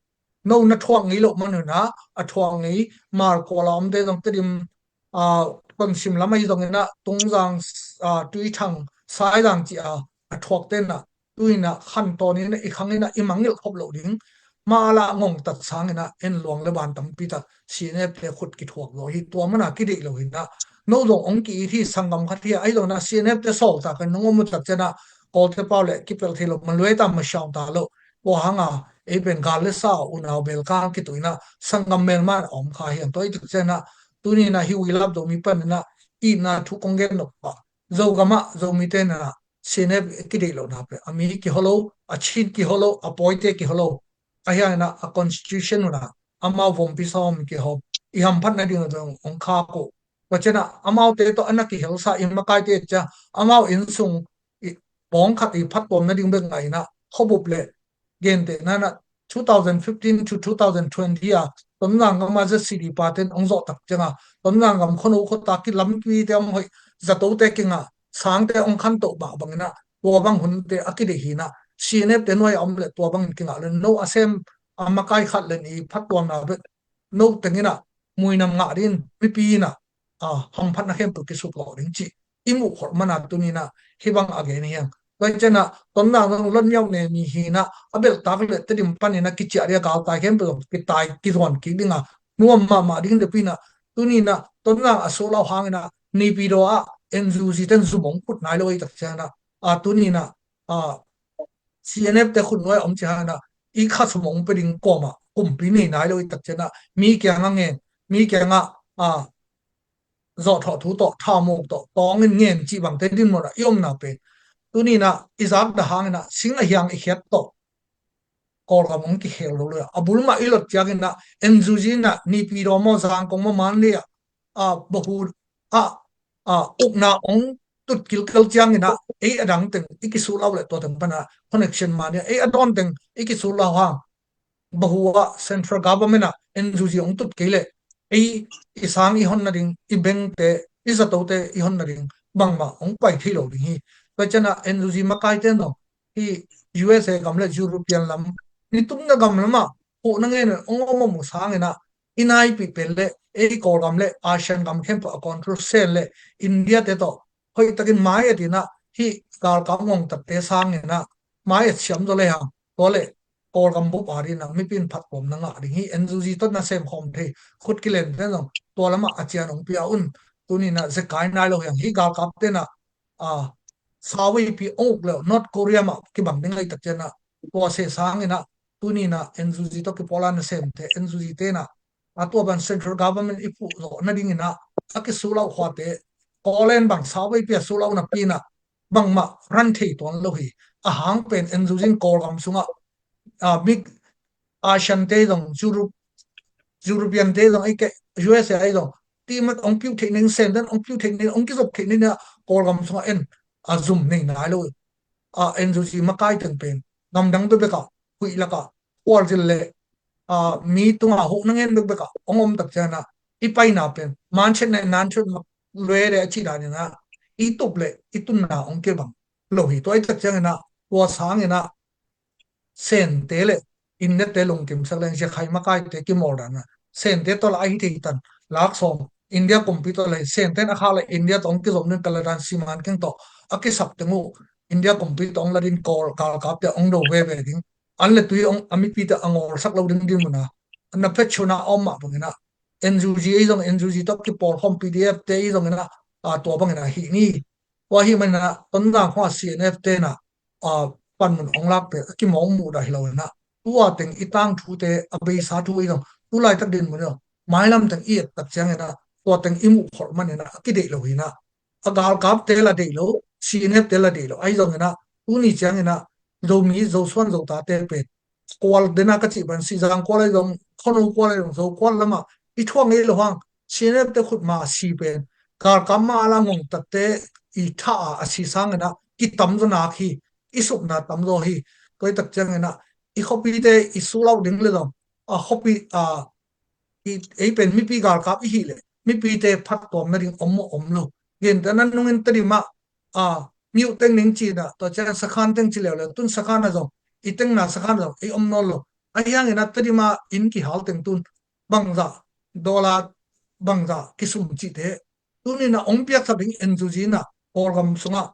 no na thuak ngei loh man un ah, a thuak ngei Markuala omte zong Tedim, aa, Tonsim lam ahi zongin ah Tungzang, aa, Tuithang, Saizang ci a a thuakte in ah tu in ah khantawn in ah i khang in ah i mangngilh khop loh ding. Mah la ngongtat sangin ah en luang le ban tampi tak C N F te khut kithuak zaw hi. Tua man a kideih lo hi in ah no zong hong ki-it hi, sanggam khat hi a, ahi zongin ah C N F te sawltak in nong om uh tak ciangin ah Kawlte pau le kipelh thei lo, man luai ta, masiang ta lo. Tua hang a ei pen gal le sa, unau belkang kituh in ah sanggam melma in a om kha hi hang. Tua i tak ciangin ah tuni in ah hih Wilap Zomi panin ah itna thu kong gen nop pah, Zogam ah Zomite in ah C N F kideih lohna pen a mi kiho lo, a Chin kiho lo, a Pawite kiho lo. Ahi hangin ah a constitution un ah amau vompi sawm kihawm, i hamphat nading zong hong khak uh. Tua ciangin ah amaute tawh a na kihelsa i makaite ciang amau inn sung i pawng khat i phattuam nading bek ngah in ah khuabup le gentehna in ah two thousand fifteen to two thousand twenty a Tonzang gam a Z C D pa ten hong zawh tak ciang a Tonzang gam khuano khuata kilampi te hong hoih, zatote kingah, sangte hong khantoh mah bangin ah tua bang hunte a kideih hi in ah C N F te nuai a om le tua bangin kingah le no a sem a makai khat le nih i phattuamna bek no teng in ah muinam ngah ding, mipi in ah, a, hamphatna khempeuh kisuk lawh ding cih i muh khol man a tuni in ah hih bang a gen hi hang. Tua ciangin ah Tonzang zong Lon Myok Ne mi hi in ah a belhtak le Tedim panin ah kiciah ding a galtai khempeuh zong kitai kizuan kik ding a nuam mahmah ding depi in ah tuni in ah Tonzang a suah lo hangin ah Naypyidaw ah N U G ten zum hong put nai lo i tak ciangin ah, a, tuni in ah, a, C N F te khut nuai a om ci hangin ah i kha sum hong pia ding kuamah kumpi nei nai lo i tak ciangin ah mi kiangah ngen, mi kiangah, a, zawhthawh thu tawh, thamuk tawh, tawngin ngen cih bangte dinmun ah i omna pen tuni in ah i zakdah hangin ah sing a hiang i khiat tawh Kawlgam hong kikhel lo le a bul mah i lot ciangin ah N U G in ah Naypyidaw maw, Zangkong maw, Mandalay ah, a, Bahu ah, a, ukna hong tut kilkel ciangin ah ei a dang teng i kisuh lo le tua teng pan ah connection mah ni a, ei a dawn teng i kisuh lo hang Bahu ah central government ah N U G hong tut kei le ei i sang i hon nading, i bengte, i zatote i hon nading bangmah hong pai thei lo ding hi. Tua ciangin ah N U G makaite zong hih U S A gam le European lam, nitumna gam lamah huh na ngen hong om om uh sangin ah i naipih pen le ei Kawlgam le Asian gam khempeuh a control sen le India te tawh hoihtakin mai-et in ah hih galkap ngongtatte sangin ah mai-et siam zaw le hang, tua le Kawlgam bup a ding in ah mipi in phattuamna ngah ding hi. N U G tawh nasem khawm thei khut kilen pen zong tua lamah a cian hong pia un. Tuni in ah zekai nai lo hi hang. Hih galkapte in ah, a, sau veipi hong uk le uh North Korea mah kibang ding ahi tak ciangin ah tua se sangin ah tuni in ah N U G tawh kipawl a nasemte, N U G te in ah a tua ban central government i puh zawh nadingin ah a kisuh lo khuate Kawlen bang sau veipi a suh lo napi in ah bangmah ran thei tuan lo hi. A hang pen N U G in Kawlgam sungah, a, mi Asian te zong, Europe, European te zong, ei ke U S A ei zong, ti mat hong piu theih ning, Senten hong piu theih ning, hong kizop theih ning ah Kawlgam sungah en a zum nei nai lo. A, N U G makai teng pen gamdang bekbek ah, huih lak ah, khualzin le, a, mi tungah huh na ngen bekbek ah hong om tak ciangin ah i paina pen manchet ne nanchet mak lue le a cih danin ah i tup le i tunna hong kibang lo hi. Tua i tak ciangin ah tua sangin ah Sente le India te lungkimsak leng, Zekhai makaite kimawl dan a, Sente tawh la ahi thei tan, lak sawm, India kumpi tawh la hi, Sente in a khak le India tawh hong kizom ding, Kaladan siman keng tawh a kisak teng uh, India kumpi tawh hong la ding Kawl galkapte hong do veve ding, an le tui hong a mipite a ngawlsak lo ding dinmun a na phet chuna a om mah bangin ah, N U G ei zong, N U G tawh kipawl khawm P D F te ei zongin ah, a, tua bangin ah hih ni. Tua ahih manin ah Tonzang khawng ah C N F te in ah, a, panmun hong lakte a kimawk muhdah hi lo in ah, tua teng i tangthute a beisa thu i zong, tu laitak dinmun i zong, mailam teng i et tak ciangin ah tua teng i muh kholh manin ah a kideih lo hi in ah, a galkapte la deih lo, C N F te la deih lo ahi zongin ah, tuni ciangin ah Zomi, Zosuan, Zotate pen kual dena ka cih bang, Sihzang kual ahi zong, Khuano kual ahi zong, Zo kual lamah i thuak ngei lo hang, C N F te khut mah a si pen galkap mah a la ngongtatte i tha a, a si sangin ah kitamzaw nak hi, i supna tamzaw hi. Tua i tak ciangin ah i khuapite i suh lo ding le zong, a, khuapi, a, i, ei pen mipi galkap i hih leh mipite phattuam nading om maw, om lo. Gentehna nungin Tedim ah, a, miuh teng ning ci-in ah, tua ciang sakhan teng ci leuleu, tun sakhan ah zong, i tengna sakhan ah zong ei om nawn lo. Ahi hangin ah Tedim ah inn kihal teng tun bangzah, dollar bangzah kisum cihte tuni-in ah hong piaksak ding en zuzi-in ah Kawlgam sungah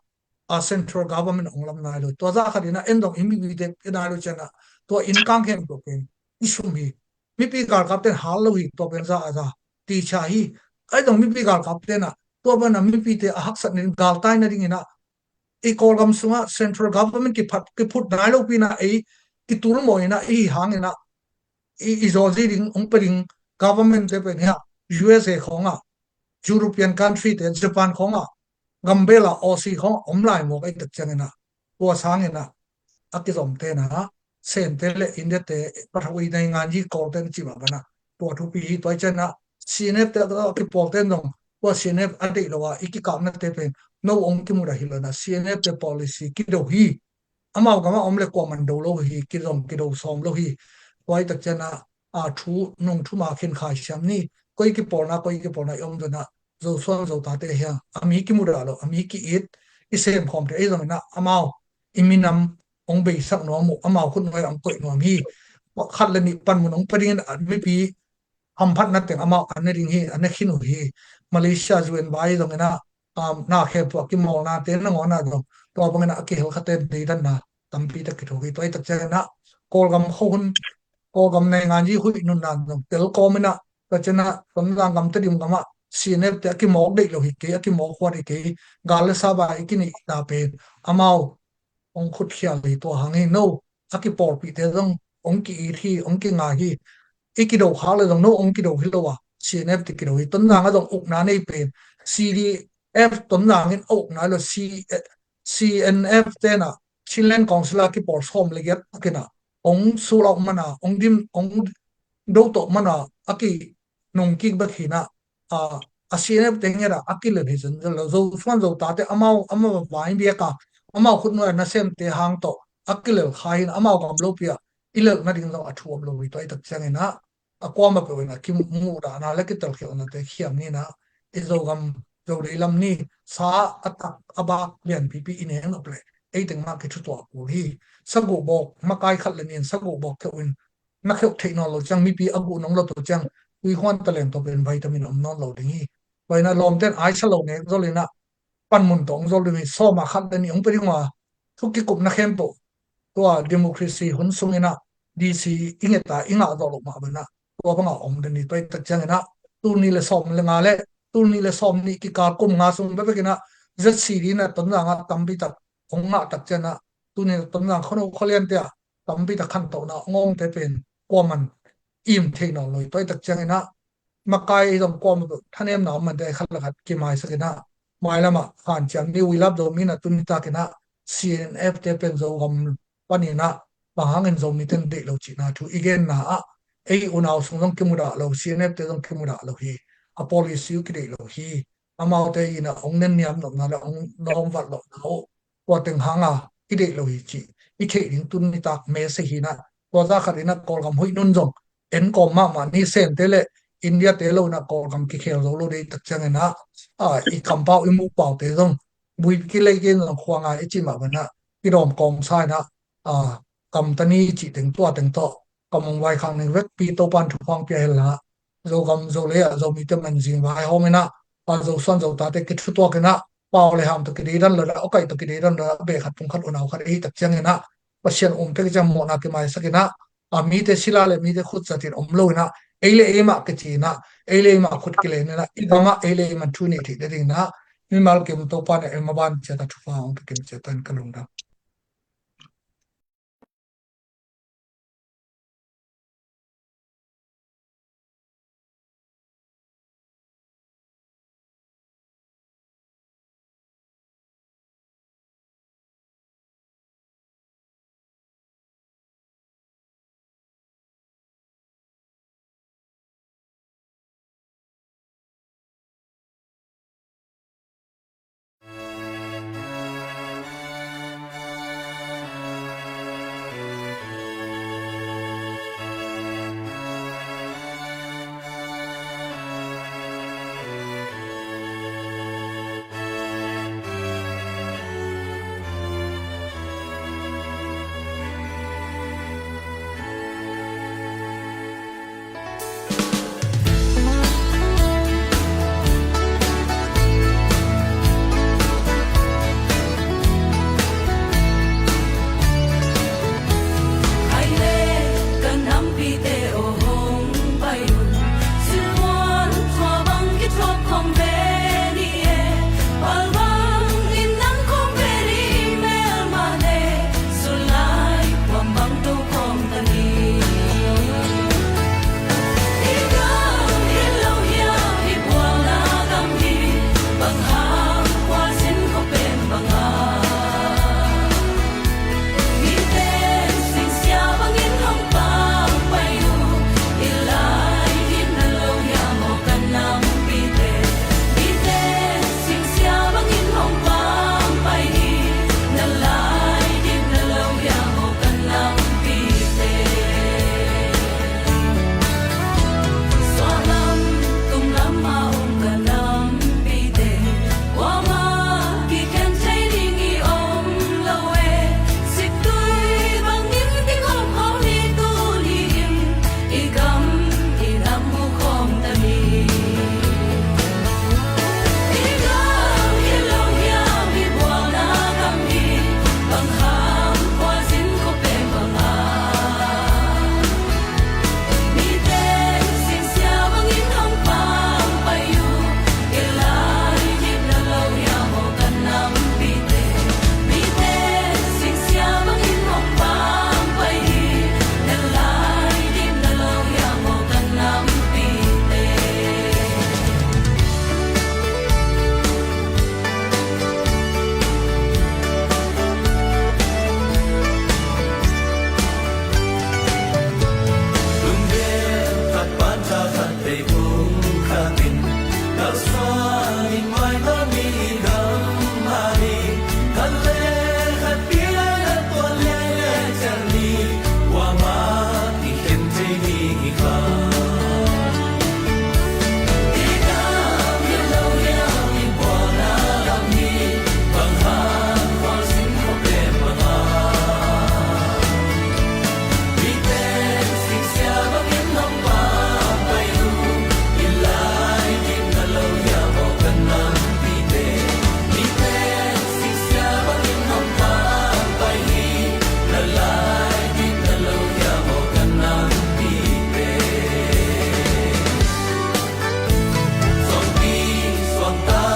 a central government hong lam nai lo. Tua zah khat in ah en dong i mipite i nai lo ciang ah tua inn kang khempeuh pen i sum hi. Mipi galkapte in hal lo hi, tua pen za a za ti cha hi. Ahi zong mipi galkapte in ah tua pen ah mipite a haksat nading, galtai nadingin ah i Kawlgam sungah central government kiphat, kiphut nai lopi-in ah ei kitul mawh in ah i hi hangin ah i, i zawzi ding, hong pia ding government te pen hi a, U S A khawng ah, European country te, Japan khawng ah, gambel ah, Aussie khawng ah om lai mawk ahih tak ciangin ah, tua sangin ah a kizomte in ah Sente le India te, pathawi nei ngan hi Kawlte na cih mah bangin ah tua thupi hi. Tua ahih ciangin ah C N F te a kipawlte in zong tua C N F a deih lo a i kikapnate pen no hong kimudah hi lo-in ah C N F te policy kido hi. Amau gam ah om le kuaman do lo hi, kizom kido sawm lo hi. Tua ahih tak ciangin ah, a thu, nung thu ma khin khai siam ni. Koi kipawlna, koi kipawlna i om zong ah, Zosuan Zotate hi a, a mi kimudah lo, a mi ki-it, i sem khawmte ahi zongin ah amau i minam hong beisak nuam uh, amau khut nuai ah hong koih nuam hi. Khat le nih panmun hong pia dingin ah mipi hamphatna teng amau an ne ding hi, an ne khin uh hi. Malaysia, U N bai zongin ah, um, na khempeuh a kimawlnate nangawn ah zong tua bangin ah a kihel khate deidanna tampi tak kithok hi. Tua ahih tak ciangin ah Kawlgam khuahun, Kawlgam nei ngan hi huih nunna zong tel kawmin ah, tua ciangin ah Tonzang gam, Tedim gam ah C N F te a kimawk deih lo hi kei, a kimawk huat hi kei. Gal le saba i kineihna pen amau hong khutkhial hi. Tua hang hi, no a kipawlpihte zong hong ki-it hi, hong kingai hi. I kido khak le zong no hong kido hi lo a, C N F te kido hi. Tonzang ah zong ukna nei pen C D F Tonzang in a ukna lo, C, C N F te in ah Chinland Council ah kipawl sawm le giat a kin ah hong sulak man a, hong dim, hong do tawh man a, a ki nung kik bek hi-in ah, a, a C N F te nget ah a kilel hi zenzen lo. Zosuan Zotate amau, amau vai biak a, amau khut nuai nasemte hang tawh a kilel kha hi-in ah amau gam lopi ah i lelh nading zong a thu om lo hi. Tua ahih tak ciangin ah a kuamah peuh in ah kimudahna le kitelkhialhnate khiam ni-in ah i Zogam, Zodei lam ni sa a tak a bak lianpipi i neng nop leh ei teng mah kithutuah kul hi. Saguh bawk, makai khat le nih in saguh bawk kheuh in na kheuh theih nawn lo ciang, mipi a guh nong lo to ciang, tuihuan taleng tawh pen vitamin om nawn lo ding hi. Tua in ah lawmte in aisa lo nek zol in ah panmun tawh hong zol ding hi. Sawm ah khat le nih hong pia ding uh a, thu kikupna khempeuh tua democracy hun sungin ah D C i nget a i ngah zawh loh mah bangin ah tua bangah om den hi. Tua ahih tak ciangin ah tul nih le sawm le nga le tul nih le sawm nih kikal kum nga sung bekbek in ah Z C D in ah Tonzang ah tampi tak hong ngah tak ciangin ah tuni in ah Tonzang khuano khualiante ah tampi tak khantohna hong awngte pen kuaman im thei nawn lo hi. Tua ahih tak ciangin ah makai zong kuamah beuh thanemna om mante khat le khat kimaisak in ah mailam ah hanciam ni. We Love Zomi in ah tuni takin ah C N F te pen Zogam panin ah bang hangin Zomite in deih lo cihna thu i genna ah ei unau sung zong kimudah lo, C N F te zong kimudah lo hi. A policy uh kideih lo hi. Amaute in ah hong nenniam nopna le hong lawmvalh lohna uh tua teng hanga i deih lo hi cih i theih ding tuni tak message hi-in ah, tua zah khat in ah Kawlgam huih nun zong en kawm mahmah ni. Sente le India te lo in ah Kawlgam kikhel zo lo deih tak ciangin ah, a, i kampau i mupaute zong buipi kilei kei in zong khuanga i cih mah bangin ah kidawm kawmsa in ah, a, kamta ni cih teng tua teng tawh kam hong vaikhak ning vekpi Topa'n thupha hong pia hen la, Zogam Zolei ah Zomite manzing vaihawm in ah, a, Zosuan Zotate kithutuak in ah, pau le ham tawh kideidan lo le a kaih tawh kideidan lo le a beh khat phung khat unau khat ahih tak ciangin ah Pasian um tek ciang mawhna kimaisak in ah, a, mite sila le mite khut zatin om lo in ah ei le ei mah kici in ah ei le ei mah khut kilen in ah i gam ah ei le ei mah thu nei theih nading in ah mimal kim Topa'n ei maban ciat ah thupha hong pia kim ciat in ka lungdam.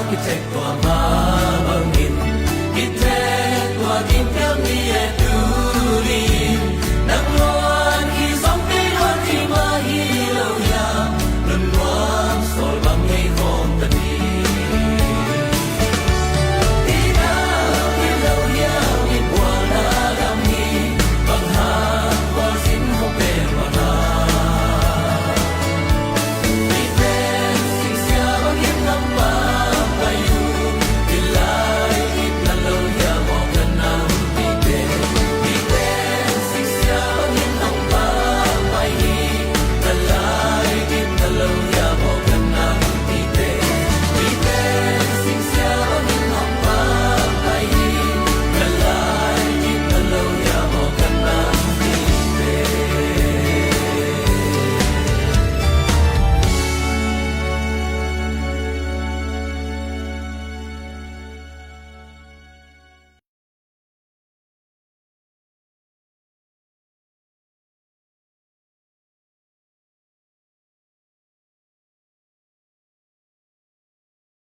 Kitek tuam